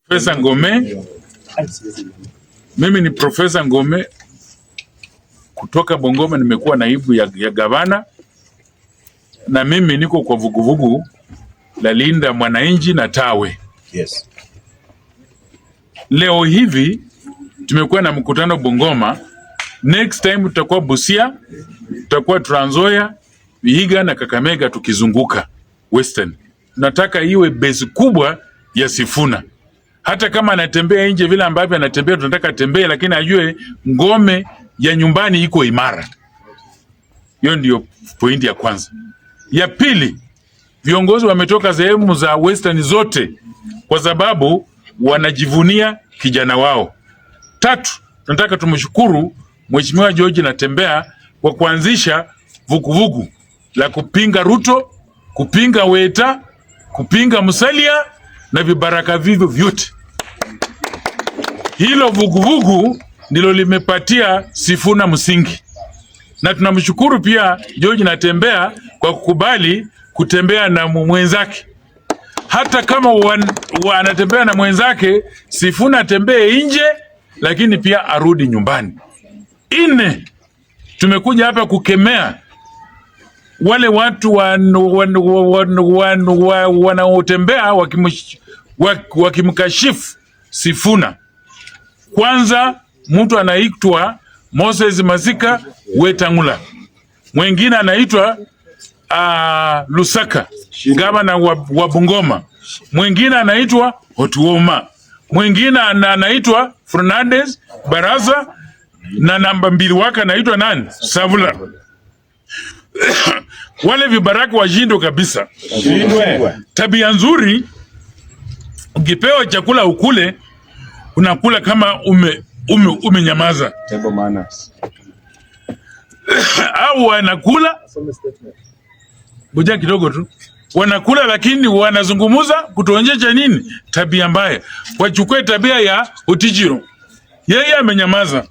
Profesa Ngome. Mimi ni Profesa Ngome kutoka Bungoma, nimekuwa naibu ya gavana na mimi niko kwa vuguvugu la Linda Mwananchi na Tawe. Leo hivi tumekuwa na mkutano Bungoma. Next time tutakuwa Busia, tutakuwa Trans Nzoia, Vihiga na Kakamega tukizunguka Western. Nataka iwe base kubwa ya Sifuna. Hata kama anatembea nje vile ambavyo anatembea, tunataka atembee, lakini ajue ngome ya nyumbani iko imara. Hiyo ndio pointi ya kwanza. Ya pili, viongozi wametoka sehemu za Western zote kwa sababu wanajivunia kijana wao. Tatu, tunataka tumshukuru Mheshimiwa George Natembeya kwa kuanzisha vuguvugu la kupinga Ruto, kupinga Weta, kupinga Musalia na vibaraka vivyo vyote. Hilo vuguvugu ndilo limepatia Sifuna msingi, na tunamshukuru pia George Natembeya kwa kukubali kutembea na mwenzake hata kama anatembea na mwenzake, Sifuna atembee nje, lakini pia arudi nyumbani. Nne, tumekuja hapa kukemea wale watu wanaotembea wakimkashifu Sifuna. Kwanza mtu anaitwa Moses Masika Wetangula, mwingine anaitwa Lusaka, gavana wa Bungoma, mwingine anaitwa Otuoma, mwingine anaitwa Fernandez Baraza na namba 2 wake anaitwa nani? Savula. Wale vibaraka washindwe kabisa. Tabia nzuri, ukipewa chakula ukule, unakula kama umenyamaza. Table manners. Au wanakula ngoja kidogo tu, wanakula lakini wanazungumuza kutuonyesha nini? Tabia mbaya. Wachukue tabia ya Otijiro, yeye amenyamaza.